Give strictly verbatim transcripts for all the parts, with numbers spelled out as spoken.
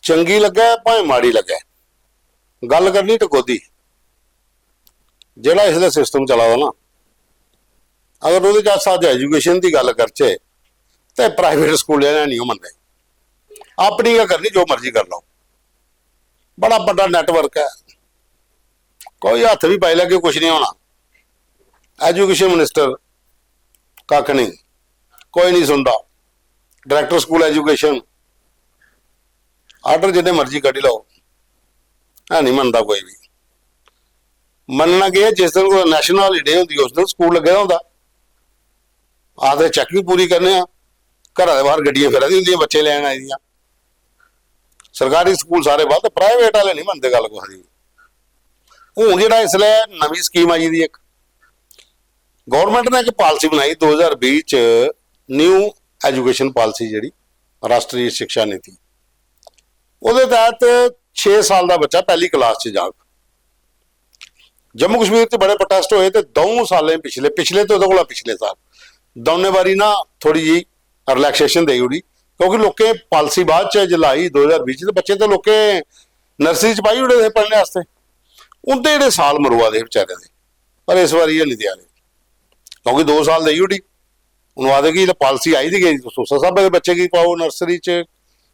चंगी लग्गै भाएं माड़ी लग्गै, गल्ल करनी टकोह्दी। जेह्ड़ा इसलै सिस्टम चला दा ना, अगर ओह्दे च अस अज्ज एजुकेशन दी गल्ल करचै ते प्राइवेट स्कूलें आह्ले निं ओह् मनदे। अपनी गै करनी, जो मर्जी करी लैओ। बड़ा बड्डा नैटवर्क ऐ, कोई हत्थ बी पाई लैगे, कुछ निं होना। एजुकेशन मिनिस्टर कक्ख नेईं, कोई निं सुनदा। डायरैक्टर स्कूल एजुकेशन, आर्डर जिन्ने मर्जी कड्ढी लैओ, है निं मनदा कोई बी। मन्नना केह् ऐ, जिस दिन कुतै नेशनल हालीडे होंदी, उस दिन स्कूल लग्गे दा होंदा। आखदे चैकिंग पूरी करने आं, घरा दे बाह्र गड्डियां फिरा दियां होंदियां बच्चे लैन आई दियां। सरकारी स्कूल सारे बंद, प्राइवेट आह्ले निं मनदे गल्ल कुसै दी। हून जेह्ड़ा इसलै नमीं स्कीम आई दी इक, गौरमैंट ने इक पालिसी बनाई दो ज्हार बीह् च, न्यू एजुकेशन पालिसी जेह्ड़ी, राश्ट्री शिक्षा नीति, ओह्दे तैह्त छे साल दा बच्चा पैह्ली क्लास च जाग। जम्मू कश्मीर च बड़े प्रोटेस्ट होए ते द'ऊं सालें पिछले, पिछले ते ओह्दे कोला पिछले साल दौनें बारी ना थोह्ड़ी जेही रिलैक्सेशन देई ओड़ी, क्योंकि लोकें पालिसी बाद च जिसलै आई दो ज्हार बीह् च, ते बच्चे ते लोकें नर्सरी च पाई ओड़े दे हे पढ़ने आस्तै। उं'दे जेह्ड़े साल मरोआ दे हे बेचारे दे, पर इस बारी एह् निं देआ दे, क्योंकि दो साल देई ओड़ी। हून आखदे कि जिसलै पालिसी आई दी गेदी, तुस उस्सै स्हाबै दे बच्चे गी पाओ नर्सरी च,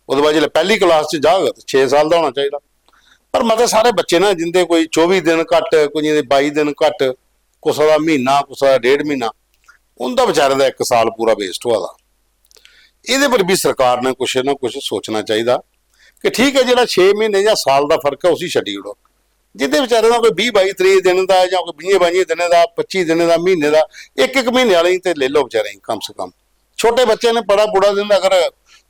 ओह्दे बाद जिसलै पैह्ली क्लास च जाग ते छे साल दा होना चाहिदा। पर मते सारे बच्चे ना, जिं'दे कोई चौबी दिन घट्ट, कोई दे बाई दिन घट्ट, कुसै दा म्हीना, कुसै दा डेढ़ म्हीना, उं'दा बेचारे दा इक साल पूरा वेस्ट होआ दा। एह्दे पर बी सरकार ने कुछ ना कुछ सोचना चाहिदा कि ठीक ऐ, जेह्ड़ा छे म्हीने जां साल दा फर्क ऐ, उसी छड्डी ओड़ो। जिं'दे बेचारे दा कोई बीह् बाई त्रीह् दिन दा जां कोई बीहें बाइयें दिनें दा, पच्ची दिनें दा, म्हीने दा, इक इक म्हीने आह्लें गी ते लेई लैओ बेचारें गी कम से कम। छोटे बच्चे ने पढ़ा पुढ़ा दिन अगर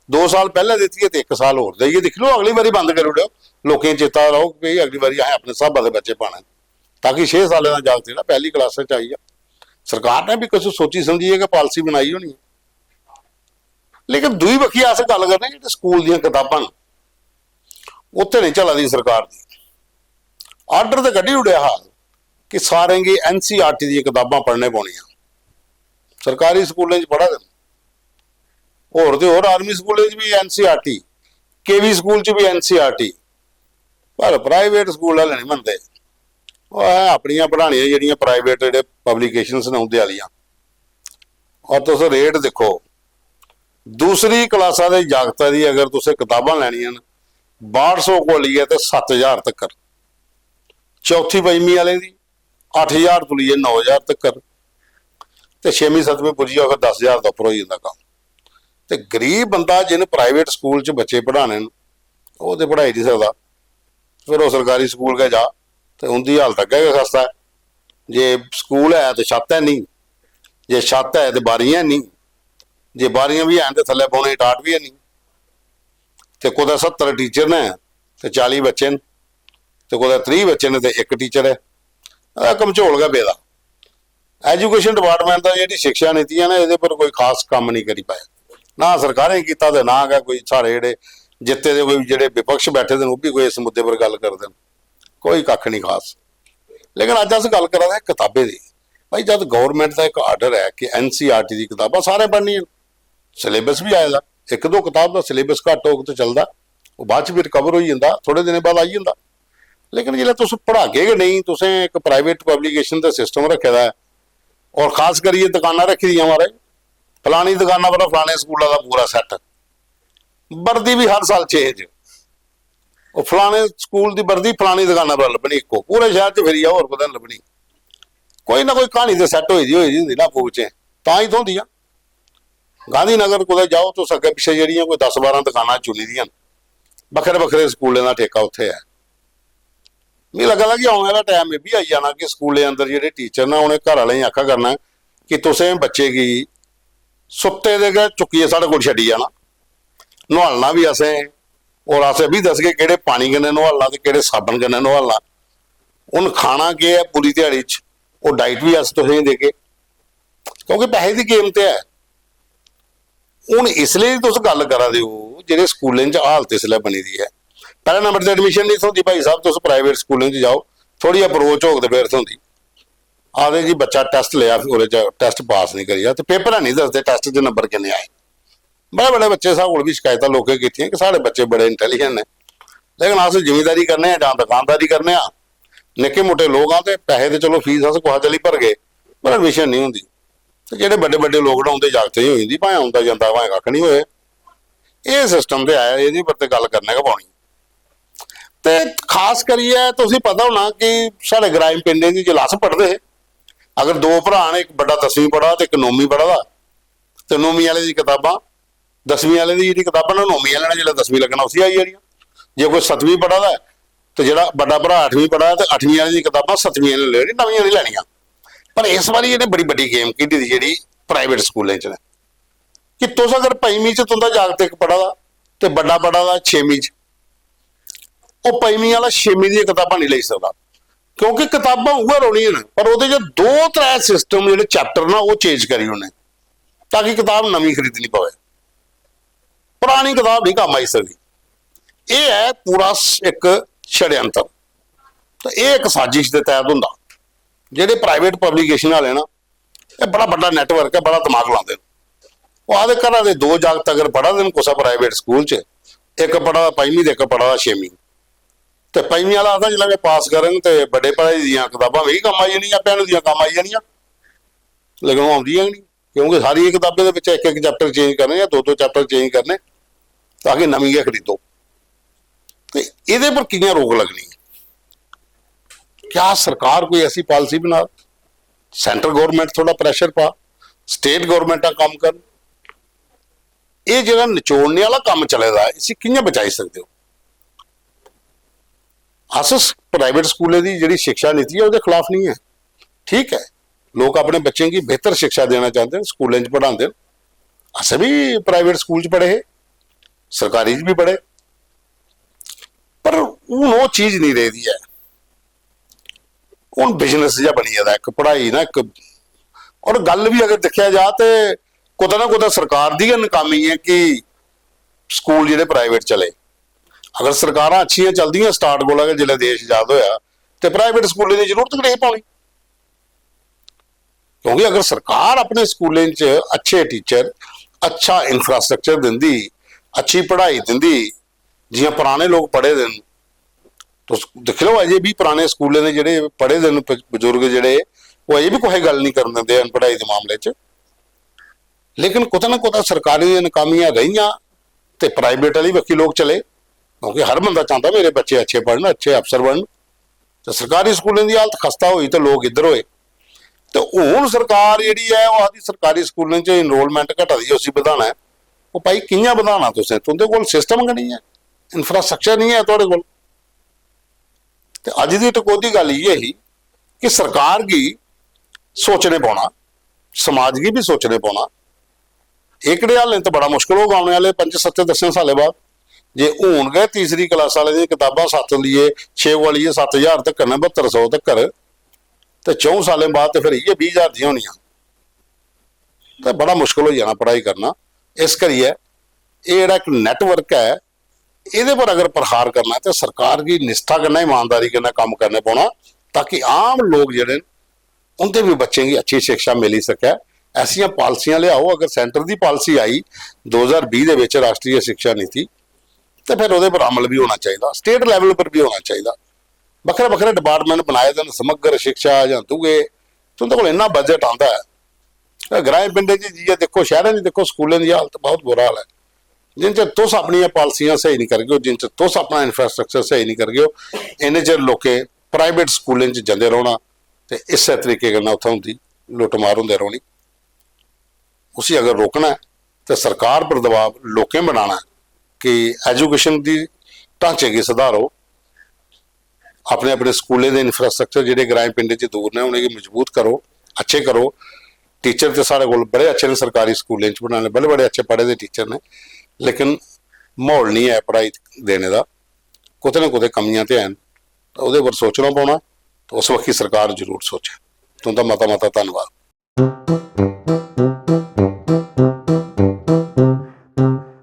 दो साल पैह्लें दित्ती ऐ ते इक साल होर देइयै दिक्खी लैओ, अगली बारी बंद करी ओड़ेओ। लोकें गी चेता रौह्ग कि अगली बारी असें अपने स्हाबा दे बच्चे पाने न, ताकि छे सालें दा जागत जेह्ड़ा पैह्ली क्लासा च आई जा। सरकार ने बी कुछ सोची समझियै गै पालिसी बनाई होनी ऐ। लेकिन दूई बक्खी अस गल्ल करने, जेह्ड़े स्कूल दियां कताबां न, उत्थै नेईं चला दी सरकार दी। आर्डर ते कड्ढी ओड़ेआ हा कि सारें गी एनसीईआरटी दियां कताबां पढ़ने पौनियां। सरकारी स्कूलें च पढ़ा दे न, होर ते होर आर्मी स्कूलें च बी एनसीईआरटी, केवी स्कूल च बी एनसीईआरटी, पर प्राइवेट स्कूल आह्ले निं मनदे। ओह् ऐ, अपनियां पढ़ानियां जेह्ड़ियां प्राइवेट जेह्ड़े पब्लिकेशंस न उं'दे आह्लियां। और तुस रेट दिक्खो, दूसरी क्लासा दे जागता दी अगर तुसें कताबां लैनियां न, बाह्ठ सौ कोला लेइयै ते सत्त ज्हार तक्कर, चौथी पंजमी आह्लें दी अट्ठ ज्हार तो लेइयै नौ ज्हार तक्कर, ते छेमीं सतमीं पुज्जी जाओ, फिर दस ज्हार दा उप्पर होई जंदा कम्म। ते गरीब बंदा जिन प्राइवेट स्कूल च बच्चे पढ़ाने न, ओह् ते पढ़ाई निं सकदा, फिर ओह् सरकारी स्कूल गै जा, ते उं'दी हालत अग्गें गै खस्ता ऐ। जे स्कूल है ते छत्त है निं, जे छत्त है ते बारियां है निं, जे बारियां बी हैन ते थल्लै बौह्ने दी टाट बी है निं। ते कुतै सत्तर टीचर न ते चाली बच्चे न, ते कुतै त्रीह् बच्चे न ते इक टीचर ऐ। एह् कमझोल गै पेदा। एजुकेशन डिपार्टमेंट दा जेह्ड़ी शिक्षा नीति ऐ ना, एह्दे पर कोई खास कम्म निं करी पाया, ना सरकारें कीता ते ना गै कोई साढ़े जेह्ड़े जित्ते दे कोई जेह्ड़े विपक्ष बैठे दे न, ओह् बी कोई इस मुद्दे पर गल्ल करदे न। कोई कक्ख निं खास। लेकिन अज्ज अस गल्ल करा दे कताबें दी। भाई, जद गौरमैंट दा इक आर्डर ऐ कि एनसीईआरटी दी कताबां सारें पढ़नियां न, सिलेबस बी आए दा, इक दो कताब दा सिलेबस घट्ट होग ते चलदा, ओह् बाद च बी रिकवर होई जंदा, थोह्ड़े दिनें बाद आई जंदा। लेकिन जिसलै तुस पढ़ागे गै नेईं, तुसें इक प्राइवेट पब्लिकेशन दा सिस्टम रक्खे दा ऐ, और खास करियै दकानां रक्खी दियां, महाराज, फलानी दकाना पर फलाने स्कूला दा पूरा सैट, वर्दी बी हर साल चेंज, ओह् फलाने स्कूल दी वर्दी फलानी दकाना पर लब्भनी, इक्को पूरे शैह्र च फिरी जाओ, होर कुतै निं लब्भनी। कोई ना कोई क्हानी ते सैट होई दी, होई दी होंदी ना आपूं बिच्चें, तां ही थ्होंदियां। गांधीनगर कुतै जाओ तुस, अग्गें पिच्छें जेह्ड़ियां कोई दस बारां दकानां चुनी दियां न, बक्खरे बक्खरे स्कूलें दा ठेका उत्थै ऐ। मिगी लग्गा दा कि औने आह्ला टैम एह् बी आई जाना कि स्कूलें अंदर जेह्ड़े टीचर न, उ'नें घर आह्लें गी आखा करना कि तुसें बच्चे गी सुत्ते दे गै चुक्कियै साढ़े कोल छड्डी जाना, नुहालना बी असें, और अस एह् बी दसगे केह्ड़े पानी कन्नै नुहालना ते केह्ड़े साबन कन्नै नुहालना। हून खाना केह् ऐ पूरी ध्याड़ी च, ओह् डाइट बी अस तुसेंगी देगे, क्योंकि पैसे दी गेम ते ऐ। हून इसलेई तुस गल्ल करा दे ओ, जेह्ड़े स्कूलें च हालत इसलै बनी दी ऐ, पैह्ले नंबर ते एडमिशन निं थ्होंदी भाई साहब, तुस प्राइवेट स्कूलें च जाओ, थोह्ड़ी अप्रोच होग ते फिर थ्होंदी। आखदे जी बच्चा टैस्ट लेआ, ओह्दे च टैस्ट पास नहीं करेआ, ते पेपर है नहीं दसदे टैस्ट च नंबर किन्ने आए। बड़े बड़े बच्चे साढ़े कोल बी शकैतां लोकें कीतियां कि साढ़े बच्चे बड़े इंटैलीजेंट ने, लेकिन अस जिमींदारी करने आं जां दुकानदारी करने आं, निक्के मुट्टे लोक आं ते पैसे ते चलो फीस अस कुसै चाल्ली भरगे, पर एडमिशन नहीं होंदी। ते जेह्ड़े बड्डे बड्डे लोक न उं'दे जागतें दी होई जंदी, भाएं औंदा जंदा भाएं कक्ख नहीं होए। एह् सिस्टम ते ऐ, एह्दे पर ते गल्ल करने गै पौनी। ते खास करियै तुसें पता होना कि साढ़े ग्राएं पिंडें च जिसलै अस पढ़दे हे, अगर दो भ्राऽ न, इक बड्डा दसमीं पढ़ा दा ते इक नौमीं पढ़ा दा, ते नौमीं आह्ले दी कताबां, दसमीं आह्ले दी जेह्ड़ी कताबां न, नौमीं आह्ले ने जिसलै दसमीं लग्गना उसी आई जानियां। जे कोई सतमीं पढ़ा दा ऐ ते जेह्ड़ा बड्डा भ्राऽ अठमीं पढ़ा दा, ते अठमीं आह्ले दी कताबां सतमीं आह्ले ने लेनी, नमियां नहीं लैनियां। पर इस बारी इ'नें बड़ी बड्डी गेम खेढी दी जेह्ड़ी प्राइवेट स्कूलें च न, कि तुस अगर पंजमीं च तुं'दा जागत इक पढ़ा दा ते बड्डा पढ़ा दा छेमीं च, ओह् पंजमीं आह्ला छेमीं दियां कताबां नहीं लेई सकदा, क्योंकि कताबां उ'ऐ रौह्नियां न, पर ओह्दे च दो त्रै सिस्टम जेह्ड़े चैप्टर ना ओह् चेंज करी ओड़ने, ताकि कताब नमीं खरीदनी पवै, परानी कताब नहीं कम्म आई सकदी। एह् ऐ पूरा स-, इक षड्यंत्र। ते एह् इक साजिश दे तैह्त होंदा। जेह्ड़े प्राइवेट पब्लिकेशन आह्ले ना, एह् बड़ा बड्डा नैटवर्क ऐ, बड़ा दमाग लांदे न। ओह् आखदे घरा दे दो जागत अगर पढ़ा दे न कुसै प्राइवेट स्कूल च, इक पढ़ा दा पंजमीं ते इक पढ़ा दा छेमीं, ते पंजमीं आह्ला आखदा जिसलै में पास करङ ते बड्डे भ्राऽ दियां कताबां मिगी कम्म आई जानियां, भैनू दियां कम्म आई जानियां, लेकिन ओह् औंदियां गै निं, क्योंकि सारियें कताबें दे बिच्चा इक इक चैप्टर चेंज करने जां दो दो चैप्टर चेंज करने, ताकि नमीं गै खरीदो। ते एह्दे पर कि'यां रोक लगनी? क्या सरकार कोई ऐसी पालिसी बना, सेंट्रल गवर्नमेंट थोड़ा प्रेशर पा, स्टेट गवर्नमेंटां कम्म करन? एह् जेह्ड़ा नचोड़ने आह्ला कम्म चले दा ऐ, इसी कि'यां बचाई सकदे ओ? अस प्राइवेट स्कूलें दी जेह्ड़ी शिक्षा नीति ऐ ओह्दे खिलाफ निं ऐ। ठीक ऐ, लोक अपने बच्चें गी बेहतर शिक्षा देना चांह्दे न, स्कूलें च पढ़ांदे न। असें बी प्राइवेट स्कूल च पढ़े हे, सरकारी च बी पढ़े, पर हून ओह् चीज निं रेह्दी ऐ। हून बिजनेस जेहा बनी गेदा इक पढ़ाई ना इक। और गल्ल बी अगर दिक्खेआ जा ते कुतै ना कुतै सरकार दी गै नाकामी ऐ कि स्कूल जेह्ड़े प्राइवेट चले। अगर सरकारां अच्छियां चलदियां स्टार्ट कोला गै जिसलै देश आजाद होआ ते प्राइवेट स्कूलें दी जरूरत गै नेईं पौनी, क्योंकि अगर सरकार अपने स्कूलें च अच्छे टीचर, अच्छा इंफ्रास्ट्रक्चर दिंदी, अच्छी पढ़ाई दिंदी, जियां पराने लोक पढ़े दे न, तुस दिक्खी लैओ, अजें बी पराने स्कूलें दे जेह्ड़े पढ़े दे न ब-, बजुर्ग जेह्ड़े, ओह् अजें बी कुसै गल्ल निं करन दिंदे अनपढ़ाई दे मामले च। लेकिन कुतै ना कुतै सरकारी दियां नाकामियां रेहियां ते प्राइवेट आह्ली बक्खी लोक चले, क्योंकि हर बंदा चांह्दा मेरे बच्चे अच्छे पढ़न, अच्छे अफसर बनन। ते सरकारी स्कूलें दी हालत खस्ता होई ते लोक इद्धर होए। ते हून सरकार जेह्ड़ी ऐ, ओह् आखदी सरकारी स्कूलें च इनरोलमेंट घटा दी ऐ, उसी बधाना ऐ। ओह् भाई, कि'यां बधाना तुसें? तुं'दे कोल सिस्टम गै निं ऐ, इंफ्रास्ट्रक्चर निं ऐ थुआढ़े कोल। ते अज्ज दी टकोह्दी गल्ल इ'यै ही कि सरकार गी सोचने पौना, समाज गी बी सोचने पौना। एह्कड़े हालें ते बड़ा मुश्कल होगा औने आह्ले पंज, सत्त, दस्सें सालें बाद। जे हून गै तीसरी क्लास आह्लें दियां कताबां सत्त लेइयै, छे कोला लेइयै सत्त ज्हार तक्कर न, बह्त्तर सौ तक्कर, ते च'ऊं सालें बाद ते फिर इ'यै बीह् ज्हार दियां होनियां, ते बड़ा मुश्कल होई जाना पढ़ाई करना। इस करियै एह् जेह्ड़ा इक नैटवर्क ऐ, एह्दे पर अगर प्रहार करना ऐ ते सरकार गी निश्ठा कन्नै, ईमानदारी कन्नै कम्म करने पौना, ताकि आम लोक जेह्ड़े न, उं'दे बी बच्चें गी अच्छी शिक्षा मिली सकै। ऐसियां पालसियां लेआओ, अगर सेंटर दी पालसी आई दो ज्हार बीह् दे बिच राष्ट्रीय शिक्षा नीति, ते फिर ओह्दे पर अमल बी होना चाहिदा, स्टेट लेवल पर बी होना चाहिदा। बक्खरे बक्खरे डिपार्टमेंट बनाए दे न, समग्र शिक्षा जां दूए, तुं'दे कोल इन्ना बजट आंदा ऐ। ग्राएं पिंडें च जाइयै दिक्खो, शैह्रें च दिक्खो, स्कूलें दी हालत बहुत बुरा हाल ऐ। जिन्ने चिर तुस अपनियां पालसियां स्हेई निं करगे ओ, जिन्ने चिर तुस अपना इंफ्रास्ट्रक्चर स्हेई निं करगे ओ, इन्ने चिर लोकें प्राइवेट स्कूलें च जंदे रौह्ना ते इस्सै तरीके कन्नै उत्थै उं'दी लुट्टमार होंदे रौह्नी। उसी अगर रोकना ऐ ते सरकार पर दबाव लोकें बनाना ऐ कि एजुकेशन दी ढांचे गी सुधारो, अपने अपने स्कूलें दे इंफ्रास्ट्रक्चर जेह्ड़े ग्राएं पिंडें च दूर न उ'नेंगी मजबूत करो, अच्छे करो। टीचर ते साढ़े कोल बड़े अच्छे न, सरकारी स्कूलें च पढ़ाने बड़े बड़े अच्छे पढ़े दे टीचर न, लेकिन म्हौल निं ऐ पढ़ाई देने दा। कुतै ना कुतै कमियां ते हैन, ते ओह्दे पर सोचना पौना, ते उस बक्खी सरकार जरूर सोचै। तुं'दा मता मता धन्नवाद।